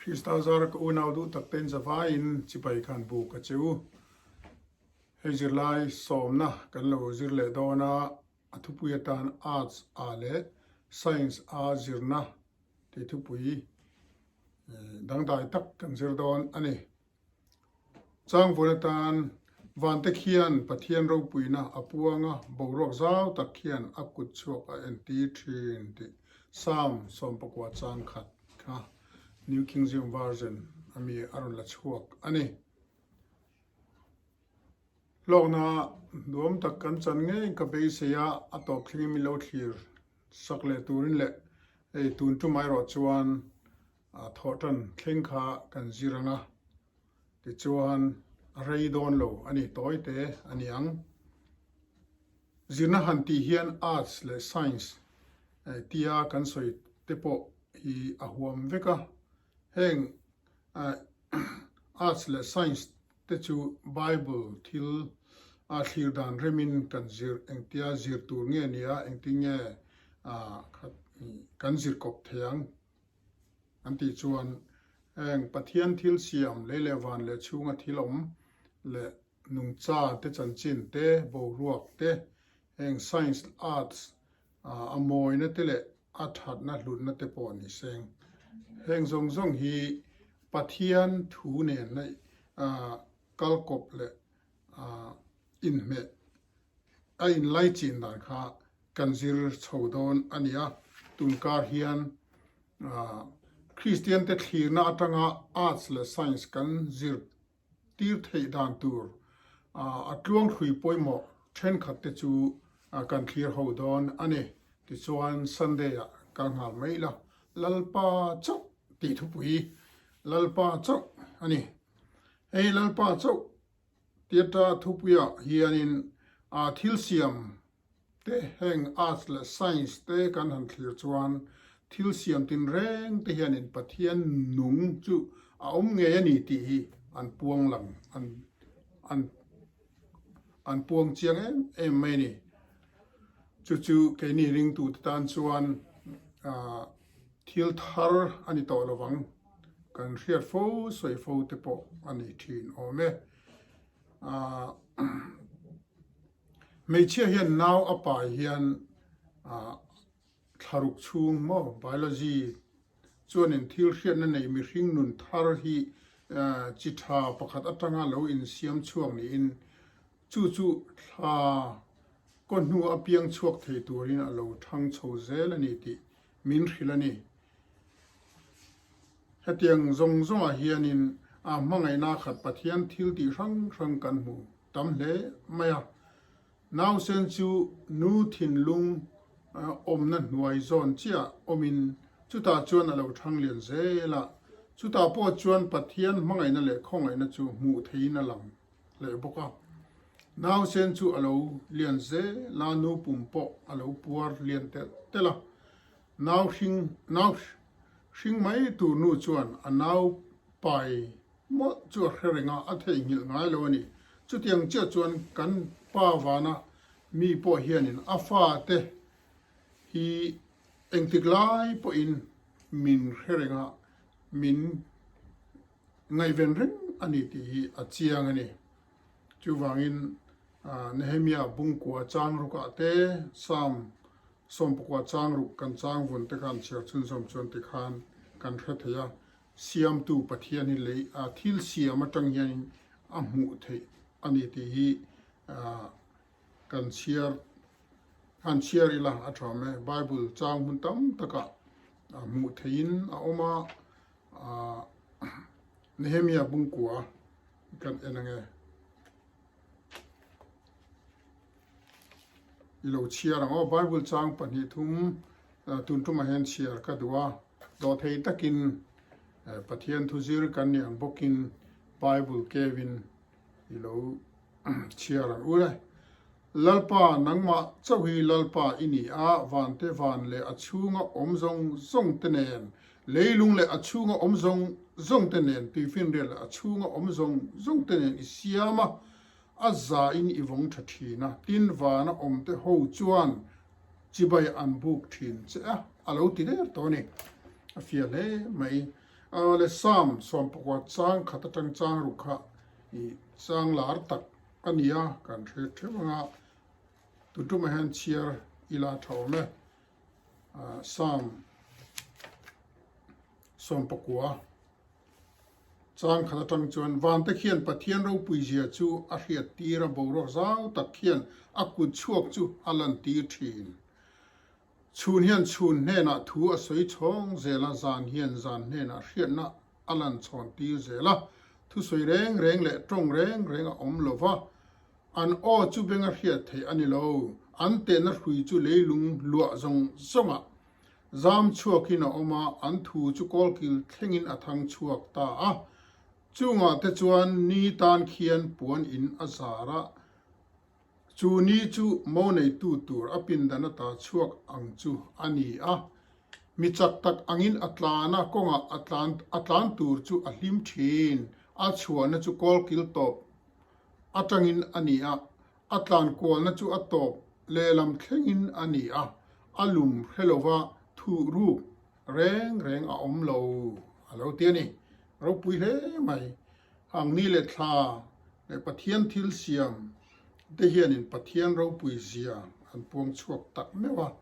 Krista zara ka unau duh tak tein zavaiin chibai khan buk a che u. Hei zirlai sawmna kan lo zir leh dawn a, a thupui atan Arts a leh Science a zirna tih thupui dangdai tak kan zir dawn a ni. Changvun atan Vante khian Pathian ropuina a puang a, boruak zau tak khian a kut chhuak a entir thin tih Psalm 90 chang khat kha New King James Version a mi a rawn la chhuak a ni. Hlawkna nuam tak kan chan ngei ka beisei a, a tawp thlengin min lo thlir sak leh turin leh hei tun tum erawh chuan A thawhtan thleng kha kan zir ang a, tichuan a rei dawn lo a ni tawi te a ni ang. Zirna han tih hian Arts leh Science tia kan sawi te pawh hi a huam vek a, heng Arts leh Science te chu Bible thil a thlir dan remin kan zir engtia zir tur nge nia engtin nge kan zir kawp thei ang. An tih chuan heng Pathian thil siam, lei leh van leh chhunga thil awm leh nungcha te chanchin te, boruak te, heng science, arts a mawina te leh a thatna hlutna te pawh ni seng. Heng zawng zawng hi Pathian thu nen kal kawp leh inhmeh a inlaichin dan kha kan zir chho dawn a ni a. Tunkar hian Kristiante thlirna atanga Arts leh Science kan zir tir theih dan tur a tluang hrui pawimawh thenkhat te chu kan thlir ho dawn a ni. Tichuan Sunday-ah kal nghal mai ila, Lalpa chauh tih thupui Lalpa chauh a ni. Hei Lalpa chauh Theatre thupuiah hianin thil siam te heng Arts leh Science te kan han thlir chuan thil siam tinreng te hianin Pathian nung chu a awm ngei a ni tih hi an puang lang an an an puang chiang em em mai a ni. Chu chu keini ringtute tan chuan thil thar a ni tawh lovang. Kan hriat fo sawi fo te pawh a ni thin awm e. Hmeichhia hian nau a pai hian thlaruk chhung maw biology chuanin thil hriatna nei mihring nun thar hi chi tha pakhat atanga lo insiam chhuak niin chu chu thla kaw hnu a piang chhuak thei turin a lo thang chho zel a ni tih min hrilh a ni. Hetiang zawng zawngah hianin a hmangaihna khat Pathian thil tih hrang hrang kan hmu tam hle mai a. Nausen chu nu thinlung awmna hnuai zawn chiah awmin chutah chuan a lo thang lian zel a. Chutah pawh chuan Pathian hmangaihna leh khawngaihna chu hmuh theihin a lang leh bawk a. Nausen chu a lo lian zel a, nu pum pawh a lo puar lian telh telh a. Nau hring nau hring mai tur nu chuan a nau pai mawlh chu a hre reng a, a theihnghilh ngai lo a ni. Chutiang chiah chuan kan pa vana mi pawh hianin a fate hi engtik lai pawhin min hre reng a, min Ngaihven reng a ni tih hi a chiang a ni. Chuvangin Nehemia bungkua chang rukah te, Psalm 90 chang ruk kan chang vun te khan chhiar chhunzawm chuan tikhan kan hre thei a, Siamtu Pathian hi lei a thil siam atang hianin a hmuh theih a ni tih hi kan chhiar han chhiar ila a tha awm e. Bible chang hmun tam takah hmuh theihin a awm a. Nehemia bungkua kan en ange. I lo chhiar ang aw. Bible chang 2 3 tun tumah hian chhiar ka duh a. Dawhthei takin Pathian thu zir kan nih ang bawkin Bible kevin i lo chhiar ang u le. Lalpa, nangmah chauh hi Lalpa i ni a, vante van leh a chhunga awm zawng zawng te nen, leilung leh a chhunga awm zawng zawng te nen, tuifinriat leh a chhunga awm zawng zawng te nen i siam a, a za in i vawng tha thin a, tin vana awm te ho chuan chibai an buk thin che a, a lo ti der tawh a ni. A fiah hle mai. Awle Psalm sawmpakua chang khat atang chang ruk kha i chang lar tak a ni a, kan hre theuh ang a, tutumah hian chhiar ila tha awm e. Psalm sawmpakua chang khat atang chuan vante khian Pathian ropui zia chu a hriat tir a, boruak zau tak khian a kut chhuak chu a lantir thin. Chhun hian chhun hnenah thu a sawi chhawng zel a, zan hian zan hnenah hriatna a lan chhawn tir zel a. Thusawi reng reng leh tawng reng reng a awm lo va, an aw chu beng a hriat theih a ni lo. An tehna hrui chu leilung luah zawng zawngah zam chhuakin a awm a, an thu chu kawlkil thlengin a thang chhuak ta a. Chungah te chuan ni tan khian puan in a zar a. Chu ni chu mo neitu tur a pindan ata chhuak ang chu a ni a. Mi chak tak angin a tlan a, kawngah a tlan a tlan tur chu a hlim thin. A chhuahna chu kawlkil tawp atangin a ni a, a tlan kualna chu a tawp lehlam thlengin a ni a, a lum hre lova thuh ruk reng reng a awm lo a lo ti a ni. Ropui hle mai. Hang ni leh thla leh Pathian thil siam te hianin Pathian ropui zia an puang chhuak tak meuh a.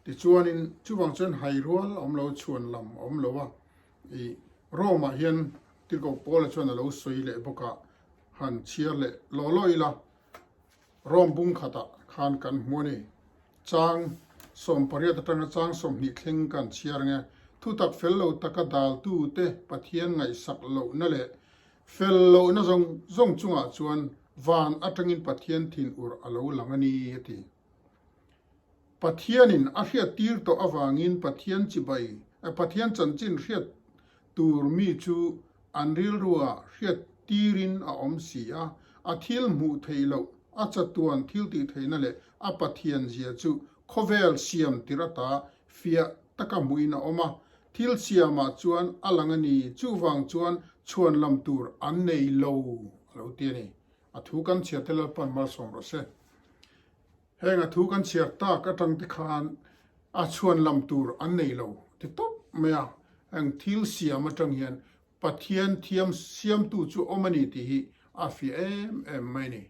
Tichuanin chuvang chuan hai rual a awm lo, chhuan lam a awm lo a. I Rome-ah hian Tirhkoh Paula chuan a lo sawi leh bawk a, han chhiar leh law law ila. Rome bung khatah khan kan hmu a ni. Chang 18 atanga chang 20 thleng kan chhiar ang e. Thutak fel lo taka daltute Pathian ngaihsak lohna leh fel lohna zawng zawng chungah chuan van atangin Pathian thinur a lo lang a ni, a ti. Pathianin a hriattir tawh avangin Pathian chibai, Pathian chanchin hriat tur mi chu an rilrua hriattirin a awm si a, a thil hmuh theih loh, a chatuan thil tih theihna leh a Pathian zia chu khawvel siam tir ata fiah taka hmuhin a awm a, thil siamah chuan a lang a ni, chuvang chuan chhuan lam tur an nei lo, a lo ti a ni. A thu kan chhiar te Lalpan malsawm rawh se. Heng a thu kan chhiar tak atang te khan a chhuan lam tur an nei lo ti tawp mai a, heng thil siam atang hian Pathian thiam siamtu chu awm a ni tih hi a fiah em em mai a ni.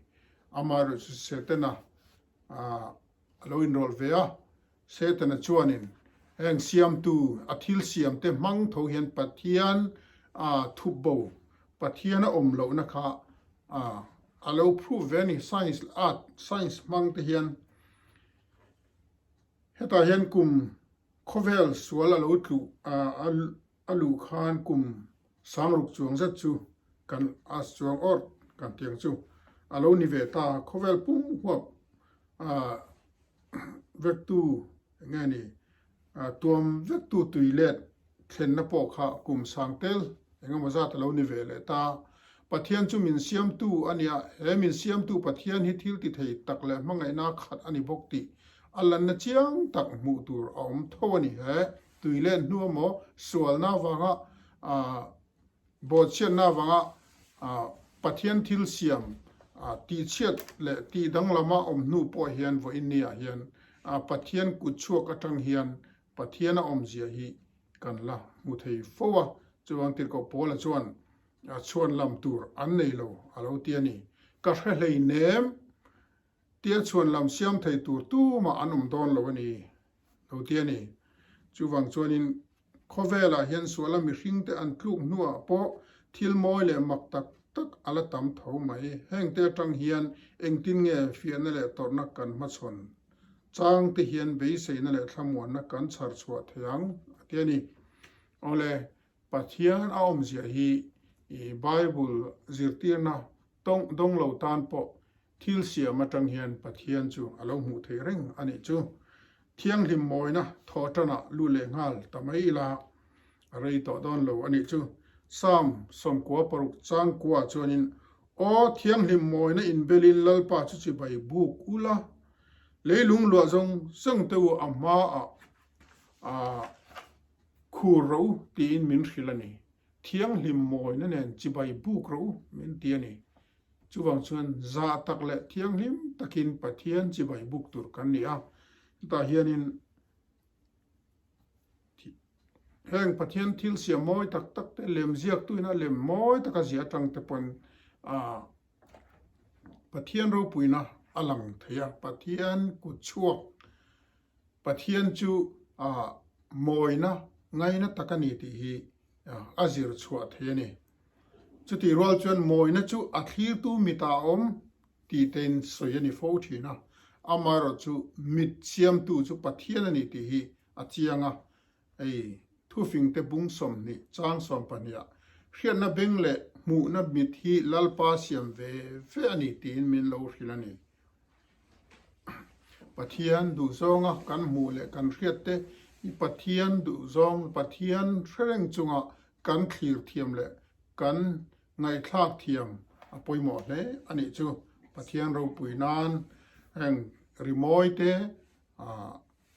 Amaherawhchu chu Setana a lo inrawlh ve a, Setana chuanin heng siamtu a thil siam te hmang tho hian Pathian a thupbo, Pathian a awm lohna kha a lo prove ve a ni. Science art science hmang te hian hetah hian kum khawvel sual a lo tluh a luh khan kum sangruk chuang zet chu kan a chuang awrh kan tih ang chu a lo ni ve ta. Khawvel pum huap vektu eng nge ni tuam vektu tui let thlenna pawh kha kum sang tel eng emaw zat a lo ni ve leh ta. Pathian chu min siamtu a nia, he min siamtu Pathian hi thil ti thei tak leh hmangaihna khat a ni bawk tih a lanna chiang tak hmuh tur a awm tho a ni. He tui let hnu emaw sualna avanga Bawhchhiatna avanga Pathian thil siam tihchhiat leh tih danglama awm hnu pawh hian vawiinniah hian Pathian kut chhuak atang hian Pathian a awmzia hi kan la hmu thei fo a. Chuvang Tirhkoh Paula chuan chhuan lam tur an nei lo a lo ti a ni. Ka hre hleinem tia chhuan lam siam thei tur tumah an awm dawn lo a ni lo ti a ni. Chuvang chuanin Khawvelah hian suala mihringte an tluk hnuah pawh thil mawi leh mak tak tak a la tam tho mai. Hengte atang hian engtin nge fiahna leh tawrhna kan hmachhawn changte hian beiseina leh thlamuanna kan chhar chhuah thei ang a ti a ni. Awle, Pathian a awmzia hi Bible zirtirna dawng lo tan pawh Thil siam atang hian Pathian chu a lo hmuh theih reng a nih chu. Thianghlim mawina thawh tanah lu leh nghal ta mai ila a rei tawh dawn lo a nih chu. Psalm 96 chang kuah chuanin, Aw thianghlim mawina inbelin Lalpa chu chibai buk ula, leilung luah zawng zawng te u a hmaah a khur rawh u tiin min hrilh a ni. Thianghlim mawina nen chibai buk rawh u min ti a ni. Chuvang chuan zah tak leh thianghlim takin Pathian chibai buk tur kan ni a. Chutah hianin. Heng Pathian thil siam mawi tak tak te, lem ziaktuin a lem mawi taka ziah atang te pawn ah Pathian ropuina a lang thei a, Pathian kut chhuak, Pathian chu ah mawina ngaina tak a ni tih hi a zir chhuah thei a ni. Chutih rual chuan mawina chu a thlirtu mitah a awm tih tein sawi a ni fo thin a, amaherawhchu mit siamtu chu Pathian a ni tih hi a chiang a, Hei thufingte bung 20 chang sawmpahniha hriatna beng leh hmuhna mit hi Lalpa siam ve ve a ni tiin min lo hrilh a ni. Pathian duhzawnga kan hmuh leh kan hriatte hi Pathian duhzawng, Pathian hrereng chunga kan thlir thiam leh kan ngaihthlak thiam a pawimawh hle a nih chu. Pathian ropui nan heng rimawi te,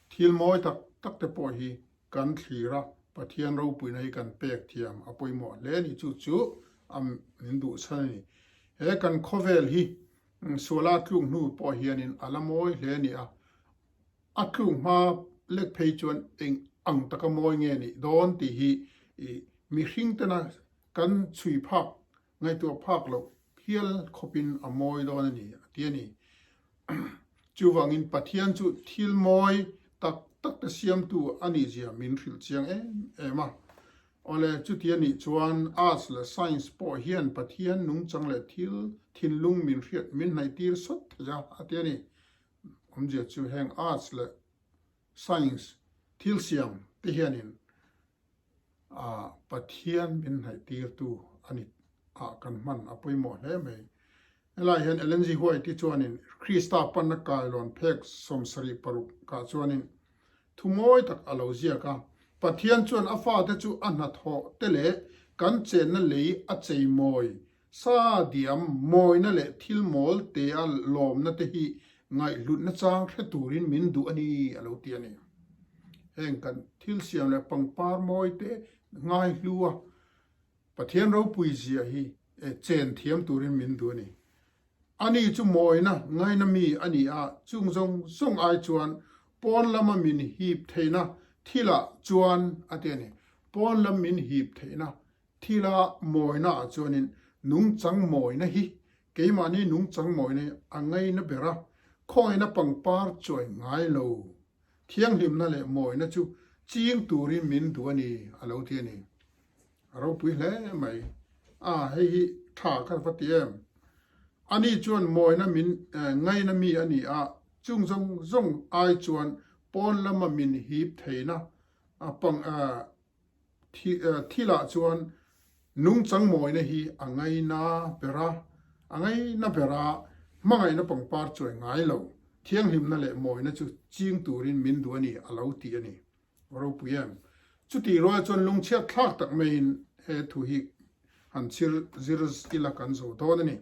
Thil mawi tak tak te pawh hi kan thlir a, Pathian ropuina hi kan pek thiam a pawimawh hle a ni. Chu chu a min duh chhan a ni. He kan khawvel hi suala tluk hnu pawh hianin a la mawi hle a ni a, a tluk hma lek phei chuan eng ang taka mawi nge nih dawn tih hi mihring tena kan chhui phak Ngaihtuah phak loh hial khawpin a mawi dawn a ni, a ti a ni. Chuvangin Pathian chu thil mawi tak tak te siamtu a nih zia min hrilh chiang em em a. Awle, chuti a nih chuan Arts leh Science pawh hian Pathian nungchang leh thil thinlung min hriat min hnaihtir sawt thei a, a ti a ni. Awmzia chu heng Arts leh Science thil siam te hianin a Pathian min hnaihtirtu a ni ah kan hman a pawimawh hle mai. Helai hian Ellen G. White-i chuanin Krista panna kailawn phek 76 kah chuanin thu mawi tak a lo ziak a, Pathian chuan a fate chu a hnathawh te leh kan chenna lei a cheimawi sa diam mawina leh thil mawl te a lawmna te hi ngaihhlutna chang hre turin min duh a ni a lo ti a ni. Heng kan thil siam leh pangpar mawi te ngaihlu a Pathian ropui zia hi chen thiam turin min duh a ni. Ani chu mawina ngaina mi a ni a, chung zawng zawng ai chuan pawn lama min hip theihna thilah chuan a ti a ni. Pawn lam min hip theihna Thila mawina ah chuanin nungchang mawina hi keimahni nungchang mawina hi a ngaina ber a, khawngaihna pangpar chuai ngai lo. Thianghlimna leh mawina chu ching turin min duh a ni a lo ti a ni. A ropui hle mai. A, hei hi tha ka va ti em. Ani chuan mawina min ngaina mi a ni a, chung zawng zawng ai chuan pawn lama min hip theihna pang Thilah chuan nungchang mawina hi a ngaina ber a, a ngaina ber a, hmangaihna pangpar chuai ngai lo, thianghlimna leh mawina chu ching turin min duh a ni, a lo ti a ni. Ropui em? Chutih rual chuan lungchhiat thlak tak maiin he thu hi han chhir zir ila kan zo dawn a ni.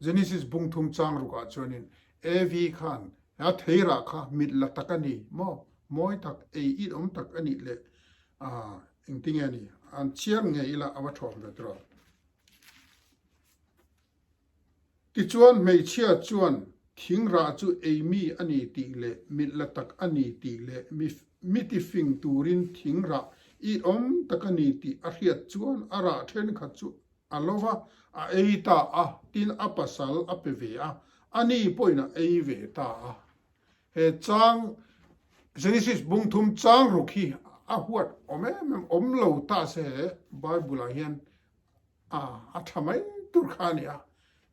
Genesis bung thum chang rukah chuanin Evi khan a theirah kha mit la tak a ni maw? Mawi tak, ei it awm tak a nih leh ah engtinge a ni? An chhiar ngei ila a va thawm ve tawh. Tichuan hmeichhia chuan thing rah chu ei mi a ni tih leh mit la tak a ni tih leh mi mi tifing turin thing rah it awm tak a ni tih a hriat chuan a rah thenkhat chu a lo va, a ei ta a, tin a pasal a pe ve a, ani pawhin a ei ve ta a. He chang, Genesis bung thum chang ruk hi a huat awm em em, awm lo ta se he Bible ah hian a a tha mai tur kha a ni a.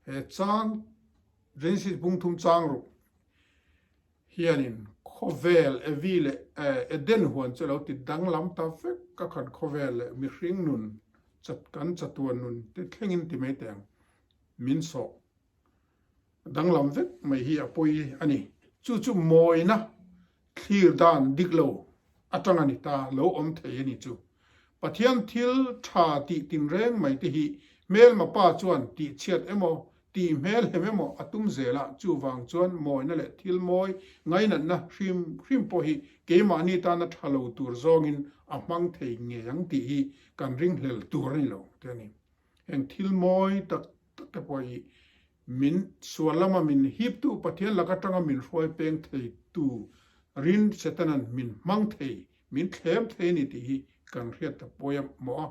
He chang, Genesis bung thum chang ruk hianin khawvel Evi leh Eden huan chu a lo ti danglam ta vek a khan khawvel leh mihring nun chat kan chatuan nun te thlengin ti mai teh ang min sawh danglam vek mai hi a pawi a ni. Chu chu mawina thlir dan dik lo atang a ni ta lo awm thei a ni chu. Pathian thil tha tih tinreng mai te hi hmelma pa chuan tih chhiat emaw tih hmel hem emaw a tum zel a, chuvang chuan mawina leh thil mawi ngainatna hrim hrim pawh hi keimahni tana tha lo tur zawngin a hmang thei ngei ang tih hi kan ringhlel tur a ni lo te a ni. Heng thil mawi tak tak te pawh hi min sual lama min hiptu Pathian lak atanga min hruai peng theitu rin Setanan min hmang thei, min thlem thei a ni tih hi. kan hriat ta pawi a mawh a.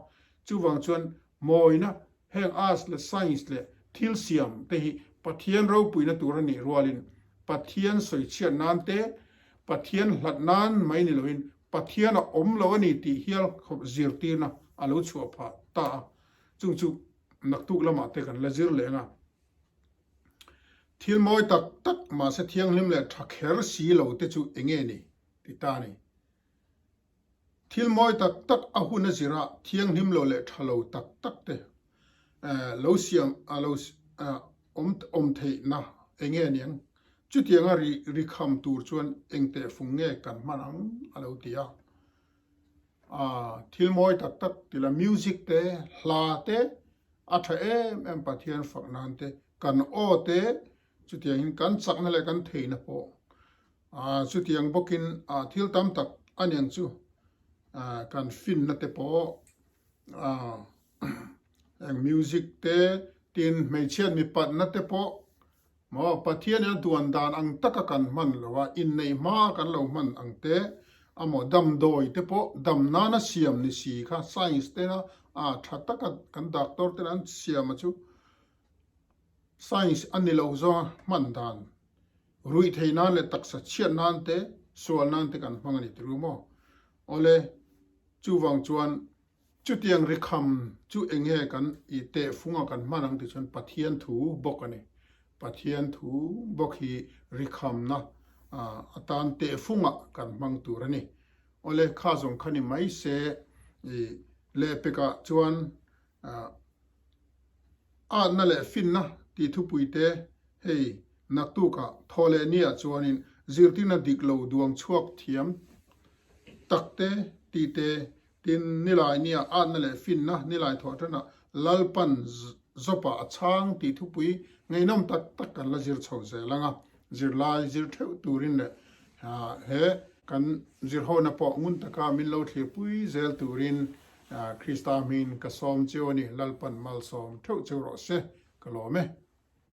Chuvang chuan mawina heng arts leh science leh thil siam te hi Pathian ropuina tur a nih rualin Pathian sawichhiat nan te, Pathian hlat nan mai ni loin Pathian a awm lo a ni tih hial khawp zirtirna a lo chhuah phah ta a. Chung chu naktuk lamah te kan la zir leh ang a. Thil mawi tak tak mahse thianghlim leh tha kher si lo te chu eng nge ni? ti ta a ni. Thil mawi tak tak a hun a zirah thianghlim lo leh tha lo tak tak te lo siam a lo awm awm theihna eng nge niang? Chutianga ri ri kham tur chuan eng tehfung nge kan hman ang? a lo ti a. Thil mawi tak tak tila music te, hla te a tha em em Pathian fak nan te, kan aw te chutiangin kan chakna leh kan theihna pawh chutiang bawkin thil tam tak a niang chu kan finna te pawh eng music te tin hmeichhiat mipatna te pawh Maw, Pathian in a duan dan ang taka kan hman lo a, inneih hma kan lo hman ang te, amaw damdawi te pawh dam nana siam ni si kha science tena a tha taka kan doctor tena an siam a chu science a ni lo zawnga hman dan ruih thei nan leh taksa chhiat nan te sual nan te kan hmang a ni tiru maw? Awle, chuvang chuan Chutiang rikham chu eng nge kan i tehfunga kan hman ang tih chuan Pathian thu bawk a ni. Pathian thu bawk hi rikhamna atan tehfunga kan hmang tur a ni. Awle, kha zawng kha ni mai se i lehpekah chuan Atna leh finna tih thupui te hei naktukah thaw leh nia chuanin zirtirna dik lo duang chhuak thiam tak te tih te Tin, nilai nia atna leh finna nilai thawh tanah Lalpan Zawpa a chhang tih thupui ngaihnawm tak tak kan la zir chho zel ang a, zirlai zir theuh turin leh he kan zirhona pawh ngun taka min lo thlirpui zel turin Krista hmingin ka sawm cheu a ni, Lalpan malsawm theuh cheu rawh se, ka lawm e.